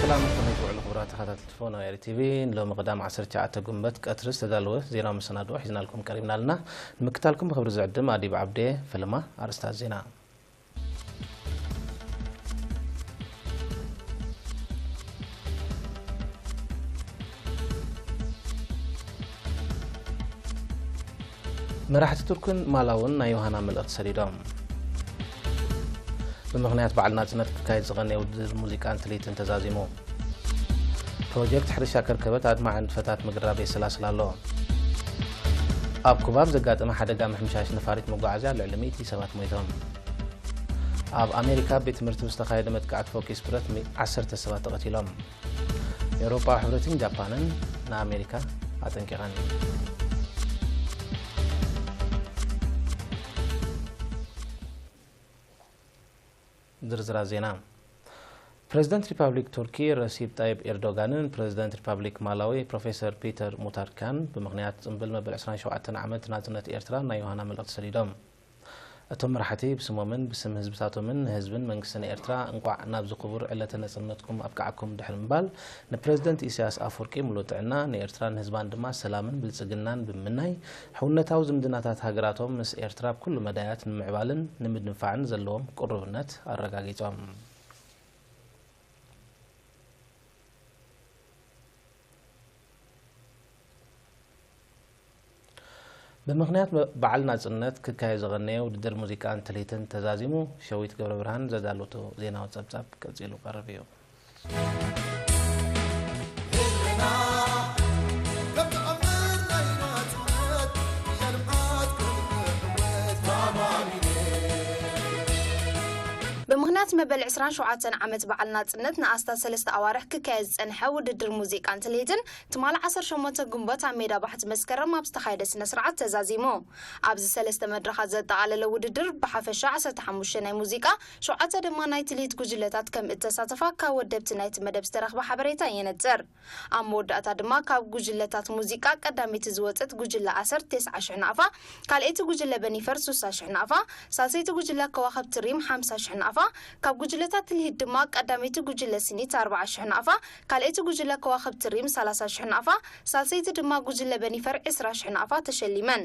ሰላም፣ ከመይ ትውዕሉ ክቡራት ተኸታተልቲ ፎን ኤሪ ቲቪ? ንሎሚ ቀዳም ዓሰርተ ትሽዓተ ጉንበት ቀትሪ ዝተዳለወ ዜና መሰናድኦ ሒዝናልኩም ቀሪብና ኣለና። ንምክታልኩም ብኽብሪ ዝዕድም ኣዲብ ዓብዴ። ፈለማ ኣርእስታት ዜና። መራሕቲ ቱርክን ማላውን ናይ ዮሃና መልእኽቲ ሰዲዶም። ብምኽንያት በዓል ናጽነት ክካየድ ዝቐነየ ውድድር ሙዚቃን ትልሂትን ተዛዚሙ። ፕሮጀክት ሕርሻ ከርከበት ኣድማዒ ንጥፈታት ምግራብ የሰላስል ኣሎ። ኣብ ኩባ ብዘጋጠመ ሓደጋ ምሕምሻሽ ነፋሪት መጓዓዝያ ልዕሊ ሚእቲ ሰባት ሞይቶም። ኣብ ኣሜሪካ ቤት ትምህርቲ ብዝተኻየደ መጥቃዕቲ ፎኪስ ብረት ሚ-፣ ዓሰርተ ሰባት ተቐቲሎም። ኤውሮጳዊ ሕብረትን ጃፓንን ንኣሜሪካ ኣጠንቂቐን። ዝርዝራት ዜና። ፕረዚደንት ሪፓብሊክ ቱርኪ ረሲፕ ጣይብ ኤርዶጋንን ፕረዚደንት ሪፓብሊክ ማላዊ ፕሮፌሰር ፒተር ሙታርካን ብምኽንያት ጽምብል መበል ዕስራን ሸውዓተን ዓመት ናጽነት ኤርትራ ናይ ዮሃና መልእኽቲ ሰዲዶም። እቶም መራሕቲ ብስሞምን ብስም ህዝብታቶምን ንህዝብን መንግስትን ኤርትራ እንቋዕ ናብዚ ክቡር ዕለተ ነጽነትኩም ኣብቅዓኩም ድሕሪ ምባል፣ ንፕረዚደንት ኢሳያስ ኣፈወርቂ ሙሉእ ጥዕና፣ ንኤርትራን ህዝባን ድማ ሰላምን ብልጽግናን ብምምናይ፣ ሕውነታዊ ዝምድናታት ሃገራቶም ምስ ኤርትራ ኣብ ኩሉ መዳያት ንምዕባልን ንምድንፋዕን ዘለዎም ቅሩብነት ኣረጋጊጾም። ብምኽንያት በ-፣ በዓል ናጽነት ክካየድ ዝቐነየ ውድድር ሙዚቃን ትልሂትን ተዛዚሙ፣ ሸዊት ገብረብርሃን ዘዳለወቶ ዜናዊ ጸብጻብ ቀጺሉ ቀርብ እዩ። ብምኽንያት መበል ዕስራን ሸውዓተን ዓመት በዓል ናጽነት ንኣስታት ሰለስተ ኣዋርሕ ክካየድ ዝጸንሐ ውድድር ሙዚቃን ትልሂትን ትማሊ ዓሰርተ ሸሞንተ ግንቦት ኣብ ሜዳ ባሕቲ መስከረም ኣብ ዝተኻየደ ስነ ስርዓት ተዛዚሙ። ኣብዚ ሰለስተ መድረኻት ዘጠቓለለ ውድድር ብሓፈሻ ዓሰርተ ሓሙሽተ ናይ ሙዚቃ፣ ሸውዓተ ድማ ናይ ትልሂት ጉጅለታት ከም እተሳተፋ ካብ ወደብቲ ናይቲ መደብ ዝተረኽበ ሓበሬታ የነጽር። ኣብ መወዳእታ ድማ ካብ ጉጅለታት ሙዚቃ ቀዳመይቲ ዝወጸት ጉጅለ ኣሰር ተስዓ ሽሕ ናቕፋ፣ ካልኣይቲ ጉጅለ በኒፈር ስሳ ሽሕ ናቕፋ፣ ሳልሰይቲ ጉጅለ ከዋኽብቲ ሪም ሓምሳ ሽሕ ናቕፋ፣ ካብ ጉጅለታት ትልሂት ድማ ቀዳመይቲ ጉጅለ ስኒት ኣርብዓ ሽሕ ናቕፋ፣ ካልኣይቲ ጉጅለ ከዋኽብቲ ሪም ሰላሳ ሽሕ ናቕፋ፣ ሳልሰይቲ ድማ ጉጅለ በኒፈር ዕስራ ሽሕ ናቕፋ ተሸሊመን።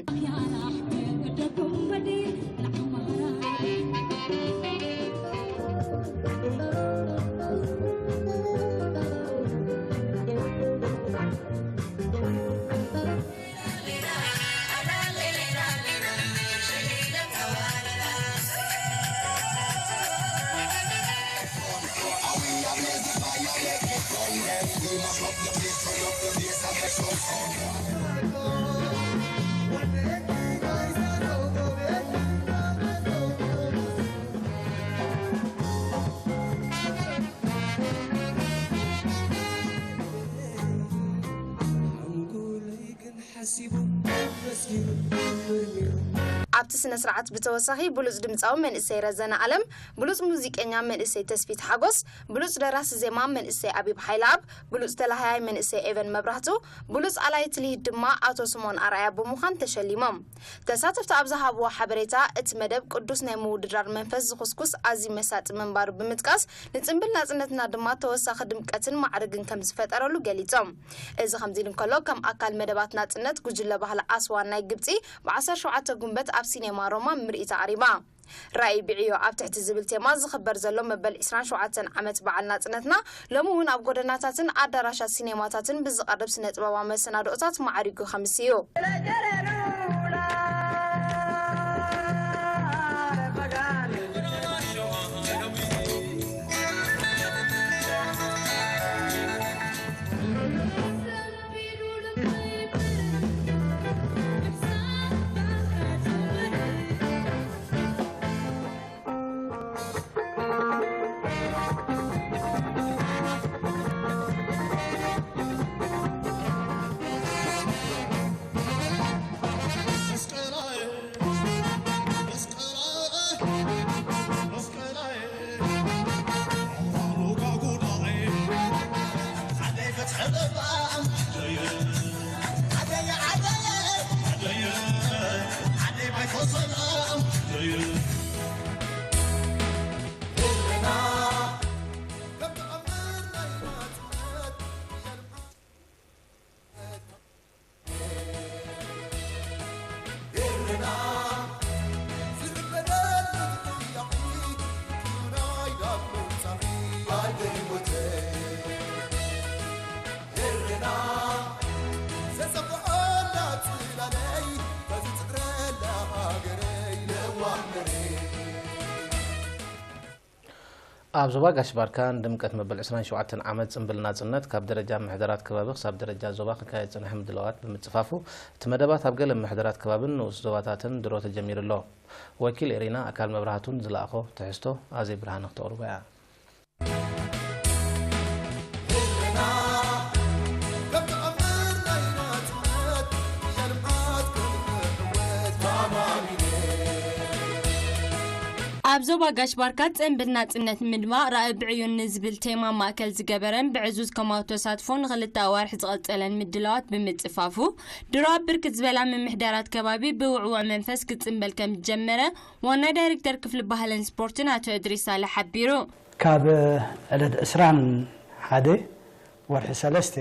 ኣብቲ ስነ ስርዓት ብተወሳኺ ብሉጽ ድምፃዊ መንእሰይ ረዘነ ኣለም፣ ብሉጽ ሙዚቀኛ መንእሰይ ተስፊት ሓጎስ፣ ብሉጽ ደራሲ ዜማ መንእሰይ ኣቢብ ሓይለኣብ፣ ብሉጽ ተላሃያይ መንእሰይ ኤቨን መብራህቱ፣ ብሉጽ ኣላይ ትልሂት ድማ ኣቶ ስምኦን ኣርኣያ ብምዃን ተሸሊሞም። ተሳተፍቲ ኣብ ዝሃብዎ ሓበሬታ፣ እቲ መደብ ቅዱስ ናይ ምውድዳር መንፈስ ዝኹስኩስ ኣዝዩ መሳጢ ምንባሩ ብምጥቃስ፣ ንጽምብል ናጽነትና ድማ ተወሳኺ ድምቀትን ማዕርግን ከም ዝፈጠረሉ ገሊጾም። እዚ ከምዚ ኢሉ እንከሎ፣ ከም ኣካል መደባት ናጽነት፣ ጉጅለ ባህሊ ኣስዋን ናይ ግብጺ ብ ዓሰርተ ሸውዓተ ጉንበት ኣብ ሲኔማ ሮማ ምርኢት ኣቕሪባ። ራእይ ብዕዮ ኣብ ትሕቲ ዝብል ቴማ ዝኽበር ዘሎ መበል ዕስራን ሸውዓተን ዓመት በዓል ናጽነትና፣ ሎሚ እውን ኣብ ጎደናታትን ኣዳራሻት ሲኔማታትን ብዝቐርብ ስነ ጥበባዊ መሰናድኦታት ማዕሪጉ ከምሲ እዩ። ኣብ ዞባ ጋሽ ባርካ ንድምቀት መበል ዕስራን ሸውዓተን ዓመት ጽምብል ናጽነት ካብ ደረጃ ምሕደራት ከባቢ ክሳብ ደረጃ ዞባ ክካየድ ዝጸንሐ ምድላዋት ብምጽፋፉ፣ እቲ መደባት ኣብ ገለ ምሕደራት ከባብን ንኡስ ዞባታትን ድሮ ተጀሚሩ ኣሎ። ወኪል ኤሪና ኣካል መብራህቱን ዝለኣኾ ትሕዝቶ ኣዜብ ብርሃነ ክተቕርቦ እያ። ኣብ ዞባ ጋሽ ባርካ ጽንብል ናጽነት ምድማቕ ራኢ ብዕዩን ንዝብል ቴማ ማእከል ዝገበረን ብዕዙዝ ከማዊ ተሳትፎ ንኽልተ ኣዋርሕ ዝቐጸለን ምድላዋት ብምጽፋፉ፣ ድሮ ኣብ ብርክት ዝበላ ምምሕዳራት ከባቢ ብውዕውዕ መንፈስ ክጽንበል ከም ዝጀመረ ዋና ዳይሬክተር ክፍሊ ባህልን ስፖርትን ኣቶ እድሪስ ሳልሕ ሓቢሩ። ካብ ዕለት ዕስራን ሓደ ወርሒ ሰለስተ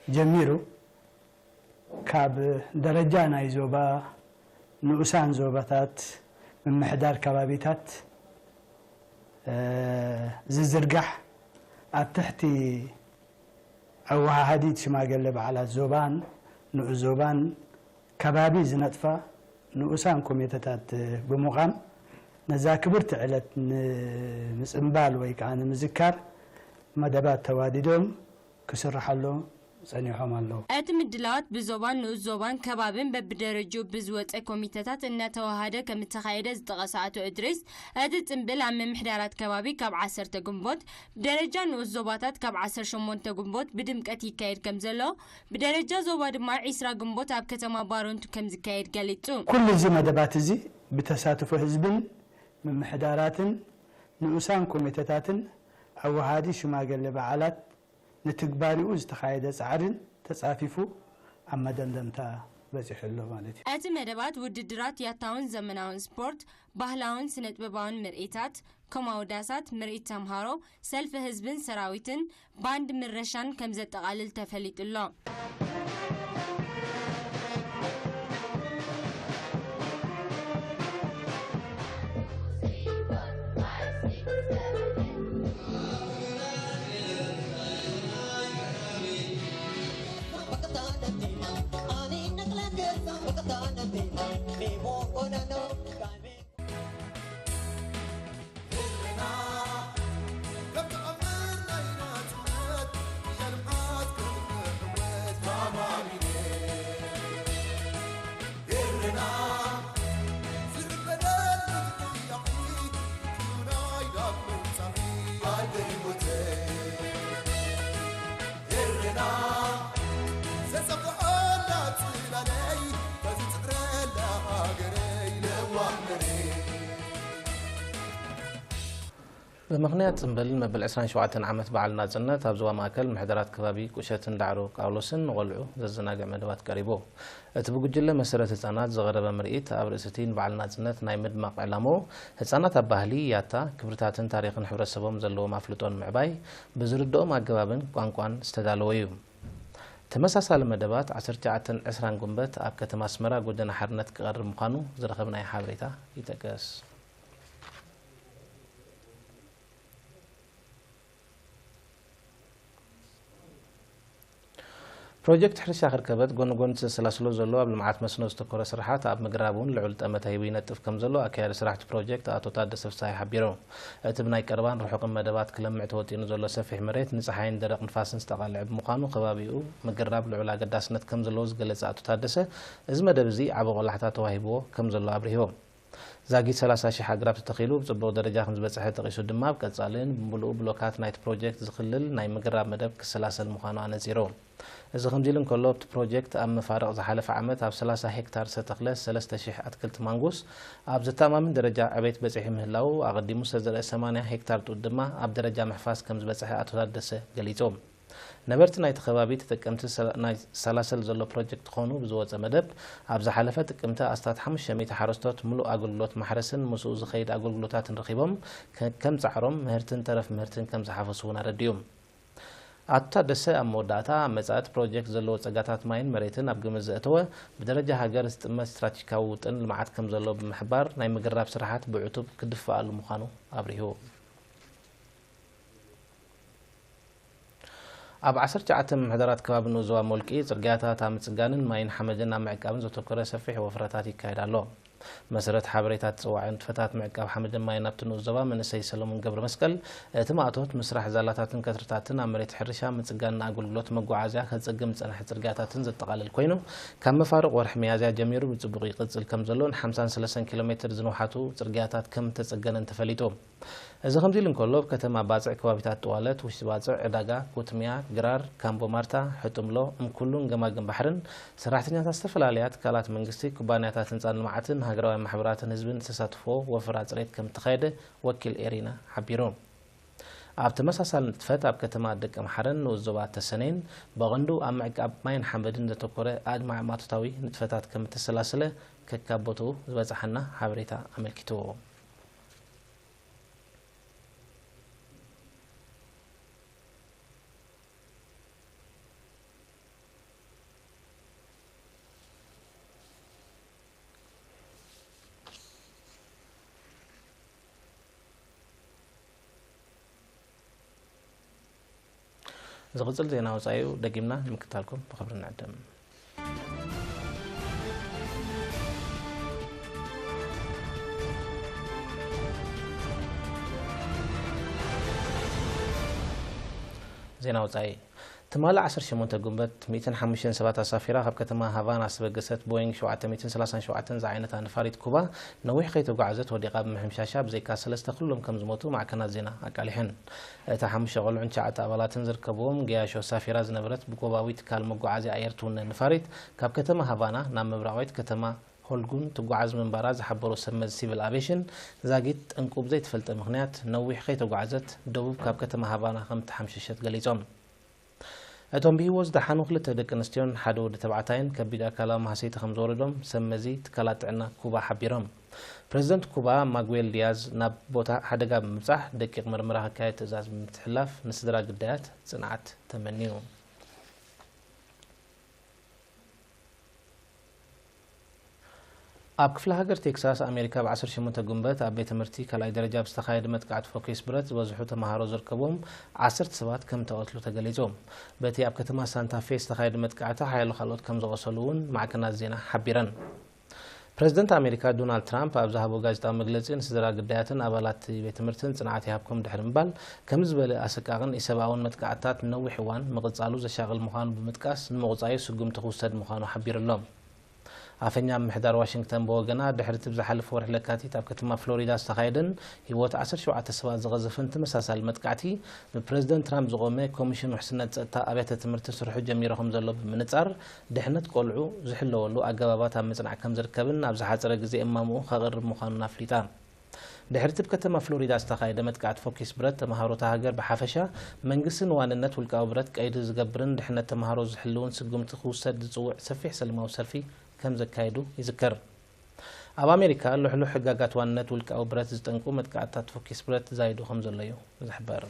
ጀሚሩ ካብ ደረጃ ናይ ዞባ፣ ንኡሳን ዞባታት፣ ምምሕዳር ከባቢታት፣ እ፣ ዝዝርጋሕ ኣብ ትሕቲ ኣወሃሃዲት ሽማግለ በዓላት ዞባን ንኡስ ዞባን ከባቢ ዝነጥፋ ንኡሳን ኮሚተታት ብምዃም ነዛ ክብርቲ ዕለት ንምጽንባል ወይ ከዓ ንምዝካር መደባት ተዋዲዶም ክስርሓሎም ጸኒሖም ኣለዉ። እቲ ምድላዋት ብዞባን ንኡስ ዞባን ከባብን በብደረጅኡ ብዝወጸ ኮሚተታት እናተዋሃደ ከም እተኻየደ ዝጠቐሰ ኣቶ እድሪስ፣ እቲ ጽምብል ኣብ ምምሕዳራት ከባቢ ካብ ዓሰርተ ግንቦት፣ ብደረጃ ንኡስ ዞባታት ካብ ዓሰርተ ሸሞንተ ግንቦት ብድምቀት ይካየድ ከም ዘሎ፣ ብደረጃ ዞባ ድማ ዒስራ ግንቦት ኣብ ከተማ ባረንቱ ከም ዝካየድ ገሊጹ። ኩሉ እዚ መደባት እዚ ብተሳትፎ ህዝብን ምምሕዳራትን ንኡሳን ኮሚተታትን ኣወሃዲ ሽማግለ በዓላት ንትግባሪኡ ዝተኻየደ ጻዕርን ተጻፊፉ ኣብ መደምደምታ በጺሑ ኣሎ ማለት እዩ። እቲ መደባት ውድድራት ያታውን ዘመናውን ስፖርት፣ ባህላውን ስነጥበባውን ምርኢታት፣ ከማዊ ዳሳት፣ ምርኢት ተምሃሮ፣ ሰልፊ ህዝብን ሰራዊትን፣ ባንድ ምረሻን ከም ዘጠቓልል ተፈሊጡ ኣሎ። ብምኽንያት ጽምብል መበል ዕስራን ሸውዓተን ዓመት በዓል ናጽነት፣ ኣብ ዞባ ማእከል ምሕደራት ከባቢ ቁሸትን ዳዕሮ ቃውሎስን ንቖልዑ ዘዘናግዕ መደባት ቀሪቡ። እቲ ብጉጅለ መሰረት ህጻናት ዝቐረበ ምርኢት፣ ኣብ ርእሲ እቲ ንበዓል ናጽነት ናይ ምድማቕ ዕላምኡ፣ ህጻናት ኣብ ባህሊ፣ ያታ፣ ክብርታትን ታሪኽን ሕብረተሰቦም ዘለዎም ኣፍልጦ ንምዕባይ፣ ብዝርድኦም ኣገባብን ቋንቋን ዝተዳለወ እዩ። ተመሳሳሊ መደባት ዓሰርተ ትሽዓተን ዕስራን ጉንበት ኣብ ከተማ ኣስመራ ጎደና ሓርነት ክቐርብ ምዃኑ ዝረኸብናዮ ሓበሬታ ይጠቅስ። ፕሮጀክት ሕርሻ ከርከበት ጎኒ ጎኒ ተሰላስሎ ዘሎ ኣብ ልምዓት መስኖ ዝተኮረ ስራሓት ኣብ ምግራብ እውን ልዑል ጠመተ ሂቡ ይነጥፍ ከም ዘሎ ኣካያዲ ስራሕቲ ፕሮጀክት ኣቶ ታደሰ ፍስሃይ ሓቢሩ። እቲ ብናይ ቀረባን ርሑቕን መደባት ክለምዕ ተወጢኑ ዘሎ ሰፊሕ መሬት ንፀሓይን ደረቕ ንፋስን ዝተቓልዐ ብምዃኑ ከባቢኡ ምግራብ ልዑል ኣገዳስነት ከም ዘለዎ ዝገለጸ ኣቶ ታደሰ፣ እዚ መደብ እዚ ዓቢ ቆላሕታ ተዋሂብዎ ከም ዘሎ ኣብሪሁ። ዛጊት ሰላሳ ሺሕ ኣግራብ ተተኺሉ ብጽቡቕ ደረጃ ከም ዝበጽሐ ጠቒሱ ድማ፣ ኣብ ቀጻሊ ንብምሉኡ ብሎካት ናይቲ ፕሮጀክት ዝኽልል ናይ ምግራብ መደብ ክሰላሰል ምዃኑ ኣነጺሩ። እዚ ከምዚ ኢሉ እንከሎ፣ ኣብቲ ፕሮጀክት ኣብ መፋርቕ ዝሓለፈ ዓመት ኣብ ሰላሳ ሄክታር ዝተተኽለ ሰለስተ ሺሕ ኣትክልቲ ማንጎስ ኣብ ዘተኣማምን ደረጃ ዕቤት በጺሑ ምህላዉ፣ ኣቐዲሙ ዝተዘርአ ሰማንያ ሄክታር ጡጥ ድማ ኣብ ደረጃ ምሕፋስ ከም ዝበጽሐ ኣቶ ታደሰ ገሊጹ። ነበርቲ ናይቲ ከባቢ ተጠቀምቲ ሰላ-፣ ናይ ሰላሰል ዘሎ ፕሮጀክት ክኾኑ ብዝወፀ መደብ፣ ኣብ ዝሓለፈ ጥቅምቲ ኣስታት ሓሙሽተ ሚእቲ ሓረስቶት ምሉእ ኣገልግሎት ማሕረስን ምስኡ ዝኸይድ ኣገልግሎታትን ረኺቦም ከ-፣ ከም ጻዕሮም ምህርትን ተረፍ ምህርትን ከም ዝሓፈሱ እውን ኣረዲኡ። ኣቶ ታደሰ ኣብ መወዳእታ፣ ኣብ መጻኢ እቲ ፕሮጀክት ዘለዎ ጸጋታት ማይን መሬትን ኣብ ግምት ዘእተወ፣ ብደረጃ ሃገር ዝጥመት ስትራቴጂካዊ ውጥን ልምዓት ከም ዘሎ ብምሕባር፣ ናይ ምግራብ ስራሓት ብዕቱብ ክድፈኣሉ ምዃኑ ኣብሪሁ። ኣብ ዓሰርተ ትሽዓተ ምምሕዳራት ከባቢ ንኡስ ዞባ ሞልቂ፣ ጽርግያታት ኣብ ምጽጋንን ማይን ሓመድን ኣብ ምዕቃብን ዘተኮረ ሰፊሕ ወፍራታት ይካየድ ኣሎ። መሰረት ሓበሬታ ተፀዋዒ ንጥፈታት ምዕቃብ ሓመድን ማይን ኣብቲ ንኡስ ዞባ መንእሰይ ሰለሙን ገብረ መስቀል፣ እቲ ማእቶት ምስራሕ ዛላታትን ከትርታትን ኣብ መሬት ሕርሻ ምፅጋን ንኣገልግሎት መጓዓዝያ ከፀግም ዝፀንሐ ፅርግያታትን ዘጠቓልል ኮይኑ፣ ካብ መፋርቕ ወርሒ ሚያዝያ ጀሚሩ ብፅቡቕ ይቕፅል ከም ዘሎን ሓምሳን ሰለስተን ኪሎ ሜትር ዝንውሓቱ ፅርግያታት ከም ተፀገነን ተፈሊጡ። እዚ ከምዚ ኢሉ እንከሎ፣ ኣብ ከተማ ባጽዕ ከባቢታት ጥዋለት፣ ውሽጢ ባጽዕ፣ ዕዳጋ፣ ኩትምያ፣ ግራር፣ ካምቦ ማርታ፣ ሕጡምሎ፣ እምኩሉን ገማግም ባሕርን ሰራሕተኛታት ዝተፈላለያ ትካላት መንግስቲ፣ ኩባንያታት ህንጻን ልምዓትን ሃገራውያን ማሕበራትን ህዝብን ዝተሳትፎ ወፈራ ጽሬት ከም እተኻየደ ወኪል ኤሪና ሓቢሩ። ኣብ ተመሳሳሊ ንጥፈት ኣብ ከተማ ደቀምሓረን ንኡስ ዞባ ተሰነይን ብቐንዱ ኣብ ምዕቃብ ማይን ሓመድን ዘተኮረ ኣድማዒ ማቶታዊ ንጥፈታት ከም እተሰላሰለ ከካብ ቦትኡ ዝበጽሓና ሓበሬታ ኣመልኪቱ። ዝቕጽል ዜና ወጻኢ እዩ፣ ደጊምና ንምክታልኩም ብኽብሪ ንዕድም። ዜና ወጻኢ። ትማሊ ዓሰርተ ሸሞንተ ጉንበት፣ ሚእትን ሓሙሽተን ሰባት ኣሳፊራ ካብ ከተማ ሃቫና ዝተበገሰት ቦይንግ ሸውዓተ ሚእትን ሰላሳን ሸውዓተን ዝዓይነታ ነፋሪት ኩባ ነዊሕ ከይተጓዕዘት ወዲቓ ብምሕምሻሻ፣ ብዘይካ ሰለስተ ኩሎም ከም ዝሞቱ ማዕከናት ዜና ኣቃሊሐን። እታ ሓሙሽተ ቆልዑን ትሽዓተ ኣባላትን ዝርከብዎም ገያሾ ኣሳፊራ ዝነበረት ብኮባዊ ትካል መጓዓዝያ ኣየር ትውነ ነፋሪት፣ ካብ ከተማ ሃቫና ናብ ምብራቓዊት ከተማ ሆልጉን ትጓዓዝ ምንባራ ዝሓበሩ ሰብ መዚ ሲቪል ኣቪየሽን፣ ዛጊት ጠንቁ ብዘይተፈልጠ ምኽንያት ነዊሕ ከይተጓዕዘት ደቡብ ካብ ከተማ ሃቫና ከም እተሓምሸሸት ገሊጾም። እቶም ብህይወት ዝደሓኑ ክልተ ደቂ ኣንስትዮን ሓደ ወዲ ተባዕታይን ከቢድ ኣካላዊ ማህሰይቲ ከም ዝወረዶም ሰብ መዚ ትካላት ጥዕና ኩባ ሓቢሮም። ፕረዚደንት ኩባ ማጉዌል ዲያዝ ናብ ቦታ ሓደጋ ብምብጻሕ ደቂቕ መርመራ ክካየድ ትእዛዝ ብምትሕልላፍ ንስድራ ግዳያት ጽንዓት ተመንዩ። ኣብ ክፍለ ሃገር ቴክሳስ ኣሜሪካ ብ ዓሰርተ ሸሞንተ ጉንበት ኣብ ቤት ትምህርቲ ካልኣይ ደረጃ ብዝተኻየደ መጥቃዕቲ ፎኪስ ብረት ዝበዝሑ ተምሃሮ ዝርከብዎም ዓሰርተ ሰባት ከም ተቐትሉ ተገሊጹ። በቲ ኣብ ከተማ ሳንታ ፌ ዝተኻየደ መጥቃዕቲ ሓያሎ ካልኦት ከም ዝቖሰሉ እውን ማዕከናት ዜና ሓቢረን። ፕረዚደንት ኣሜሪካ ዶናልድ ትራምፕ ኣብ ዝሃቦ ጋዜጣዊ መግለጺ፣ ንስድራ ግዳያትን ኣባላት ቤት ትምህርትን ጽንዓት ይሃብኩም ድሕሪ ምባል፣ ከምዚ ዝበለ ኣሰቃቕን ኢሰብኣውን መጥቃዕትታት ንነዊሕ እዋን ምቕጻሉ ዘሻቕል ምዃኑ ብምጥቃስ፣ ንምቑጻዩ ስጉምቲ ክውሰድ ምዃኑ ሓቢሩ ኣሎ። ኣፈኛ ምምሕዳር ዋሽንግተን ብወገና፣ ድሕሪ እቲ ብዝሓለፈ ወርሒ ለካቲት ኣብ ከተማ ፍሎሪዳ ዝተኻየደን ህይወት ዓሰርተ ሸውዓተ ሰባት ዝቐዘፈን ተመሳሳሊ መጥቃዕቲ፣ ብፕረዚደንት ትራምፕ ዝቖመ ኮሚሽን ውሕስነት ጸጥታ ኣብያተ ትምህርቲ ስርሑ ጀሚሩ ከም ዘሎ ብምንጻር፣ ድሕነት ቆልዑ ዝሕለወሉ ኣገባባት ኣብ ምጽናዕ ከም ዝርከብን ኣብ ዝሓጸረ ግዜ እማምኡ ከቕርብ ምዃኑን ኣፍሊጣ። ድሕሪ እቲ ኣብ ከተማ ፍሎሪዳ ዝተኻየደ መጥቃዕቲ ፎኪስ ብረት፣ ተምሃሮ እታ ሃገር ብሓፈሻ፣ መንግስቲ ንዋንነት ውልቃዊ ብረት ቀይዲ ዝገብርን ድሕነት ተምሃሮ ዝሕልውን ስጉምቲ ክውሰድ ዝጽውዕ ሰፊሕ ሰላማዊ ሰልፊ ከም ዘካየዱ ይዝከር። ኣብ ኣሜሪካ፣ ልሕሉሕ ሕጋጋት ዋንነት ውልቃዊ ብረት ዝጠንቁ መጥቃዕትታት ፎኪስ ብረት ዛይዱ ከም ዘሎ እዩ ዝሕበር።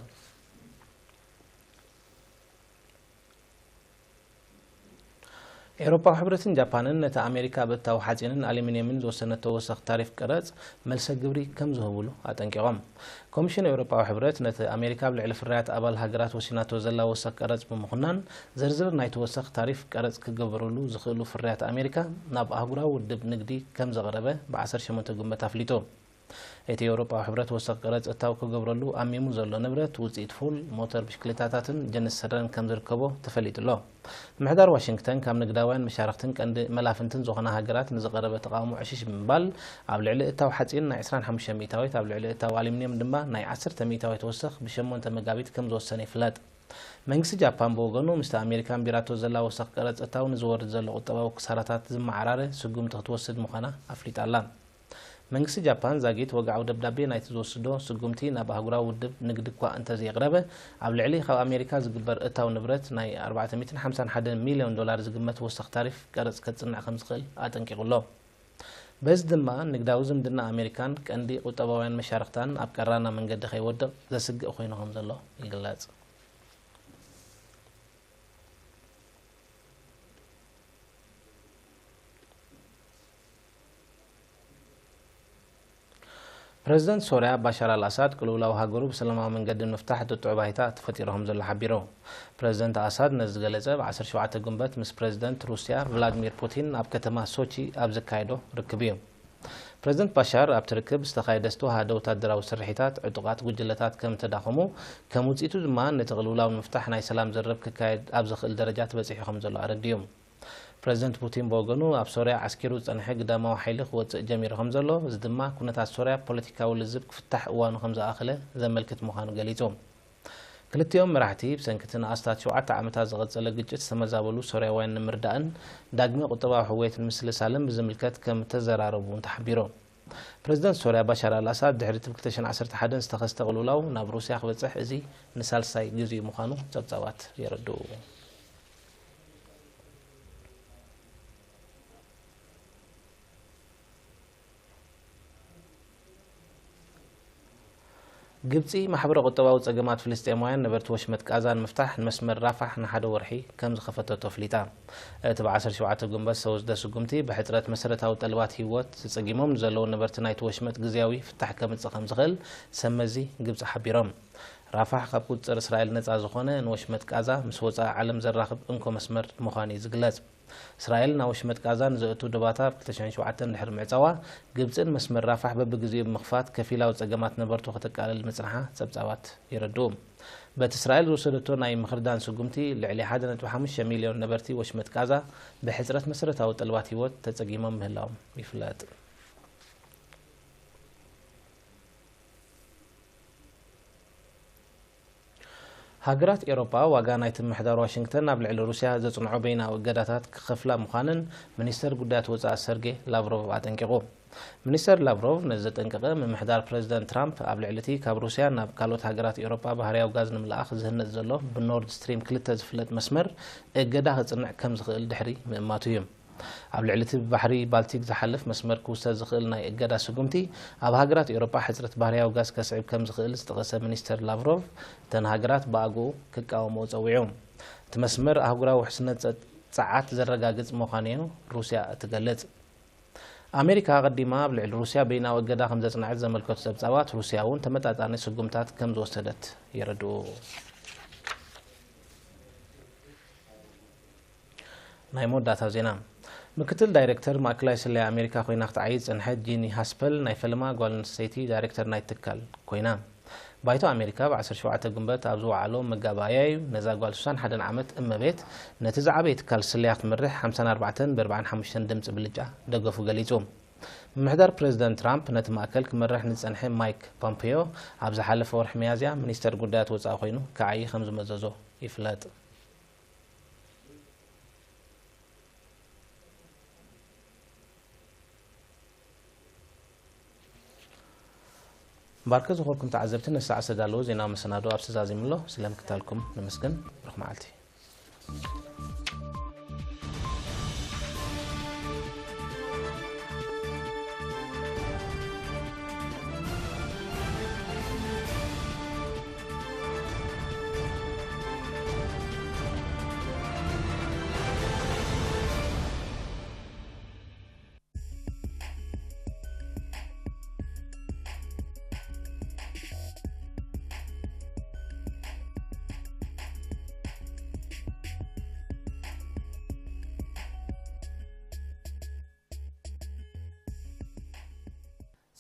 ኤውሮጳዊ ሕብረትን ጃፓንን ነቲ ኣሜሪካ ኣብ እታው ሓጺንን ኣሉሚንየምን ዝወሰነቶ ወሰኽ ታሪፍ ቀረጽ መልሰ ግብሪ ከም ዝህብሉ ኣጠንቂቖም። ኮሚሽን ኤውሮጳዊ ሕብረት ነቲ ኣሜሪካ ኣብ ልዕሊ ፍርያት ኣባል ሃገራት ወሲናቶ ዘላ ወሰኽ ቀረጽ ብምኹናን፣ ዝርዝር ናይቲ ወሰኽ ታሪፍ ቀረጽ ክገበረሉ ዝኽእሉ ፍርያት ኣሜሪካ ናብ ኣህጉራዊ ውድብ ንግዲ ከም ዘቕረበ ብ ዓሰርተ ሸሞንተ ጉንበት ኣፍሊጡ። እቲ ኤውሮጳዊ ሕብረት ወሰኽ ቀረጽ እታው ክገብረሉ ኣሚሙ ዘሎ ንብረት፣ ውጽኢት ፉል፣ ሞተር ብሽክሌታታትን ጀንስ ስረን ከም ዝርከቦ ተፈሊጡ ኣሎ። ምሕዳር ዋሽንግተን ካብ ንግዳውያን መሻርኽትን ቀንዲ መላፍንትን ዝኾና ሃገራት ንዝቐረበ ተቓውሞ ዕሽሽ ብምባል፣ ኣብ ልዕሊ እታው ሓጺን ናይ ዕስራን ሓሙሽተን ሚእታዊት፣ ኣብ ልዕሊ እታው ኣሉሚንየም ድማ ናይ ዓሰርተ ሚእታዊት ወሰኽ ብሸሞንተ መጋቢት ከም ዝወሰነ ይፍለጥ። መንግስቲ ጃፓን ብወገኑ፣ ምስቲ ኣሜሪካ ኣንቢራቶ ዘላ ወሰኽ ቀረጽ እታው ንዝወርድ ዘሎ ቁጠባዊ ክሳራታት ዝመዓራረ ስጉምቲ ክትወስድ ምዃና ኣፍሊጣ ኣላ። መንግስቲ ጃፓን ዛጊት ወግዓዊ ደብዳቤ ናይቲ ዝወስዶ ስጉምቲ ናብ ኣህጉራዊ ውድብ ንግዲ እኳ እንተዘየቕረበ፣ ኣብ ልዕሊ ካብ ኣሜሪካ ዝግበር እታው ንብረት ናይ ኣርባዕተ ሚእትን ሓምሳን ሓደን ሚልዮን ዶላር ዝግመት ወሰኽ ታሪፍ ቀረጽ ከጽንዕ ከም ዝኽእል ኣጠንቂቑ ኣሎ። በዚ ድማ ንግዳዊ ዝምድና ኣሜሪካን ቀንዲ ቁጠባውያን መሻርኽታን ኣብ ቀራና መንገዲ ከይወድቕ ዘስግእ ኮይኑ ከም ዘሎ ይግለጽ። ፕረዚደንት ሶርያ ባሻር ኣልኣሳድ፣ ቅልውላው ሃገሩ ብሰላማዊ መንገዲ ንምፍታሕ ጥጡዕ ባይታ ተፈጢሩ ከም ዘሎ ሓቢሩ። ፕረዚደንት ኣሳድ ነዚ ዝገለጸ፣ ብ ዓሰርተ ሸውዓተ ጉንበት ምስ ፕረዚደንት ሩስያ ቭላድሚር ፑቲን ኣብ ከተማ ሶቺ ኣብ ዘካየዶ ርክብ እዩ። ፕረዚደንት ባሻር ኣብቲ ርክብ ዝተኻየደ ዝተዋሃደ ወታደራዊ ስርሒታት ዕጡቓት ጉጅለታት ከም ተዳኸሙ፣ ከም ውፅኢቱ ድማ ነቲ ቅልውላው ንምፍታሕ ናይ ሰላም ዘረብ ክካየድ ኣብ ዝኽእል ደረጃ ተበፂሑ ከም ዘሎ ኣረዲኡ። ፕረዚደንት ፑቲን ብወገኑ ኣብ ሶርያ ዓስኪሩ ዝፀንሐ ግዳማዊ ሓይሊ ክወፅእ ጀሚሩ ከም ዘሎ፣ እዚ ድማ ኩነታት ሶርያ ፖለቲካዊ ልዝብ ክፍታሕ እዋኑ ከም ዝኣኸለ ዘመልክት ምዃኑ ገሊጹ። ክልቲኦም መራሕቲ ብሰንኪ እቲ ንኣስታት ሸውዓተ ዓመታት ዝቐጸለ ግጭት ዝተመዛበሉ ሶርያውያን ንምርዳእን ዳግመ ቁጠባዊ ሕውየት ንምስልሳልን ብዝምልከት ከም ተዘራረቡ እውን ተሓቢሩ። ፕረዚደንት ሶርያ ባሻር ኣልኣሳድ ድሕሪ እቲ ብ ክልተ ሽሕን ዓሰርተ ሓደን ዝተኸስተ ቅልውላው ናብ ሩስያ ክበጽሕ እዚ ንሳልሳይ ግዜኡ ምዃኑ ጸብጻባት የረድኡ። ግብጺ ማሕበረ ቁጠባዊ ጸገማት ፍልስጤማውያን ነበርቲ ወሽመጥ ቃዛ ንምፍታሕ ንመስመር ራፋሕ ንሓደ ወርሒ ከም ዝኸፈተቶ ኣፍሊጣ። እቲ ብ ዓሰርተ ሸውዓተ ጉንበት ዝተወስደ ስጉምቲ ብሕጽረት መሰረታዊ ጠለባት ህይወት ተጸጊሞም ንዘለዉ ነበርቲ ናይቲ ወሽመጥ ግዝያዊ ፍታሕ ከምጽእ ከም ዝኽእል ሰብ መዚ ግብጺ ሓቢሮም። ራፋሕ ካብ ቁጽጽር እስራኤል ነጻ ዝኾነ ንወሽመጥ ቃዛ ምስ ወጻኢ ዓለም ዘራኽብ እንኮ መስመር ምዃኑ እዩ ዝግለጽ። እስራኤል ናብ ወሽመጥ ቃዛ ንዘእቱ ዶባታ ኣብ ክልተ ሽሕን ሸውዓተን ድሕሪ ምዕጻዋ፣ ግብጽን መስመር ራፋሕ በብግዜኡ ብምኽፋት ከፊላዊ ጸገማት ነበርቱ ከተቃልል ምጽንሓ ጸብጻባት የረድኡ። በቲ እስራኤል ዝወሰደቶ ናይ ምኽርዳን ስጉምቲ፣ ልዕሊ ሓደ ነጥቢ ሓሙሽተ ሚልዮን ነበርቲ ወሽመጥ ቃዛ ብሕጽረት መሰረታዊ ጠለባት ህይወት ተጸጊሞም ምህላዎም ይፍለጥ። ሃገራት ኤውሮጳ ዋጋ ናይቲ ምምሕዳር ዋሽንግተን ኣብ ልዕሊ ሩስያ ዘጽንዖ በይናዊ እገዳታት ክኸፍላ ምዃነን ሚኒስተር ጉዳያት ወጻኢ ሰርጌ ላቭሮቭ ኣጠንቂቑ። ሚኒስተር ላቭሮቭ ነዚ ዘጠንቀቐ፣ ምምሕዳር ፕረዚደንት ትራምፕ ኣብ ልዕሊ እቲ ካብ ሩስያ ናብ ካልኦት ሃገራት ኤውሮጳ ባህርያዊ ጋዝ ንምልኣኽ ዝህነጽ ዘሎ ብኖርድ ስትሪም ክልተ ዝፍለጥ መስመር እገዳ ከጽንዕ ከም ዝኽእል ድሕሪ ምእማቱ እዩ። ኣብ ልዕሊ እቲ ብባሕሪ ባልቲክ ዝሓልፍ መስመር ክውሰድ ዝኽእል ናይ እገዳ ስጉምቲ፣ ኣብ ሃገራት ኤውሮጳ ሕጽረት ባህርያዊ ጋዝ ከስዕብ ከም ዝኽእል ዝጠቐሰ ሚኒስተር ላቭሮቭ፣ እተን ሃገራት ብኣግኡ ክቃወምኦ ጸዊዑ። እቲ መስመር ኣህጉራዊ ውሕስነት ጸ-፣ ጸዓት ዘረጋግጽ ምዃኑ እዩ ሩስያ እትገልጽ። ኣሜሪካ ኣቐዲማ ኣብ ልዕሊ ሩስያ በይናዊ እገዳ ከም ዘጽንዐት ዘመልከቱ ጸብጻባት፣ ሩስያ እውን ተመጣጣኒ ስጉምታት ከም ዝወሰደት የረድኡ። ናይ መወዳእታ ዜና። ምክትል ዳይሬክተር ማእከላይ ስለያ ኣሜሪካ ኮይና ክትዓዪ ዝጸንሐት ጂኒ ሃስፐል ናይ ፈለማ ጓል ኣንስተይቲ ዳይሬክተር ናይ ትካል ኮይና። ባይቶ ኣሜሪካ ብ ዓሰርተ ሸውዓተ ጉንበት ኣብ ዝወዓሎ መጋባእያ እዩ ነዛ ጓል ሱሳን ሓደን ዓመት እመቤት ነቲ ዝዓበየ ትካል ስለያ ክትመርሕ ሓምሳን ኣርባዕተን ብ ኣርባዓን ሓሙሽተን ድምጺ ብልጫ ደገፉ ገሊጹ። ምምሕዳር ፕረዚደንት ትራምፕ ነቲ ማእከል ክመርሕ ንዝጸንሐ ማይክ ፖምፔዮ ኣብ ዝሓለፈ ወርሒ ሚያዝያ ሚኒስተር ጉዳያት ወጻኢ ኮይኑ ክዓዪ ከም ዝመዘዞ ይፍለጥ። ባርከ ዝኾንኩም ተዓዘብቲ፣ ነዚ ሰዓት ዝተዳለወ ዜናዊ መሰናዶ ኣብዚ ተዛዚሙ ኣሎ። ስለ ምክታልኩም ነመስግን። ብሩኽ መዓልቲ።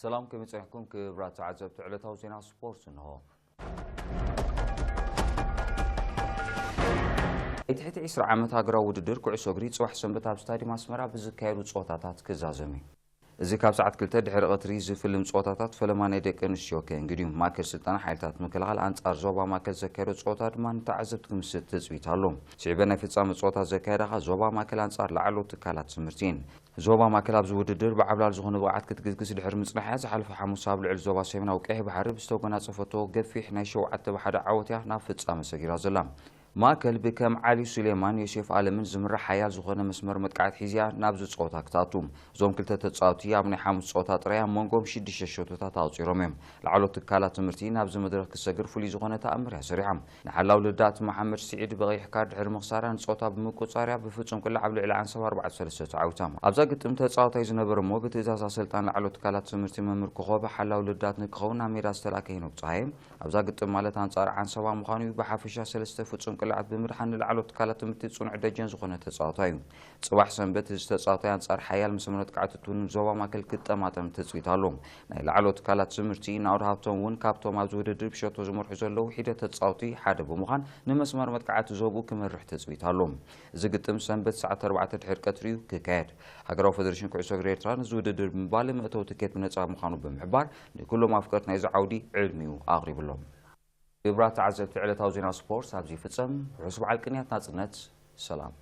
ሰላም፣ ከመይ ጸኒሕኩም ክቡራት ተዓዘብቲ ዕለታዊ ዜና ስፖርት እንሆ። ናይ ትሕቲ ዕስራ ዓመት ሃገራዊ ውድድር ኩዕሶ እግሪ ጽባሕ ሰንበት ኣብ ስታድዩም ኣስመራ ብዝካየዱ ጸወታታት ክዛዘም እዩ። እዚ ካብ ሰዓት ክልተ ድሕሪ ቀትሪ ዝፍልም ጸወታታት ፈለማ ናይ ደቂ ኣንስትዮ ከእንግድ እዩ። ማእከል ስልጠና ሓይልታት ምክልኻል ኣንጻር ዞባ ማእከል ዘካየዶ ጸወታ ድማ ንተዓዘብቲ ክምስጥ ትጽቢት ኣሎ። ስዒበ ናይ ፍጻመ ጸወታ ዘካየዳ ከኣ ዞባ ማእከል ኣንጻር ላዕለዎት ትካላት ትምህርቲ እየን። ዞባ ማእከል ኣብዚ ውድድር ብዓብላል ዝኾነ ብቕዓት ክትግስግስ ድሕሪ ምጽናሕያ፣ ዝሓለፈ ሓሙስ ኣብ ልዕሊ ዞባ ሰሜናዊ ቀይሕ ባሕሪ ብዝተጎናጸፈቶ ገፊሕ ናይ ሸውዓተ ብ ሓደ ዓወት እያ ናብ ፍጻመ ሰጊራ ዘላ። ማእከል ብከም ዓሊ ሱሌማን ዮሴፍ ኣለምን ዝምራሕ ሓያል ዝኾነ መስመር መጥቃዕቲ ሒዝያ ናብዚ ጸወታ ክትኣቱ። እዞም ክልተ ተጻወትቲ ኣብ ናይ ሓሙስ ጸወታ ጥራይ ኣብ መንጎም ሽዱሽተ ሸቶታት ኣቑጺሮም እዮም። ላዕለዎት ትካላት ትምህርቲ ናብዚ መድረኽ ክሰግር ፍሉይ ዝኾነ ተኣምር እያ ሰሪሖም። ንሓላው ልዳት መሓመድ ስዒድ ብቐይሕ ካርድ ድሕሪ ምኽሳራ ንጸወታ ብምቁጻርያ ብፍጹም ቅላዕ ኣብ ልዕሊ ዓንሰባ ኣርባዕተ ሰለስተ ተዓዊታ። ኣብዛ ግጥም ተጻዋታይ ዝነበረ እሞ ብትእዛዝ ኣሰልጣን ላዕለዎት ትካላት ትምህርቲ መምህር ኮኾብ ሓላው ልዳት ንክኸውን ናብ ሜዳ ዝተላእከ ሄኖክ ጸሃየ ኣብዛ ግጥም ማለት ኣንጻር ዓንሰባ ምዃኑ እዩ ብሓፈሻ ሰለስተ ፍጹም ልዓት ብምድሓን ንላዕሎ ትካላት ትምህርቲ ጽኑዕ ደጀን ዝኾነ ተጻዋታይ እዩ። ጽባሕ ሰንበት እዚ ተጻዋታይ ኣንጻር ሓያል ምስ መትካዕቲ ቱኒን ዞባ ማእከል ክጠማጠም ትጽቢት ኣሎ። ናይ ላዕሎ ትካላት ትምህርቲ ናኦድ ሃብቶም እውን ካብቶም ኣብዚ ውድድር ብሸቶ ዝመርሑ ዘለዉ ሒደት ተጻወቲ ሓደ ብምዃን ንመስመር መጥቃዕቲ ዞብኡ ክመርሕ ትጽቢት ኣሎ። እዚ ግጥም ሰንበት ሰዓት ኣርባዕተ ድሕሪ ቀትሪ እዩ ክካየድ። ሃገራዊ ፈደሬሽን ኩዕሶ እግሪ ኤርትራ ነዚ ውድድር ብምባል መእተዊ ትኬት ብነጻ ምዃኑ ብምሕባር ንኩሎም ኣፍቀርቲ ናይዚ ዓውዲ ዕድሚኡ ኣቕሪብሎም። ክቡራት ተዓዘብቲ ዕለታዊ ዜና ስፖርት ኣብዚ ይፍጸም። ርሑስ በዓል ቅንያት ናጽነት። ሰላም።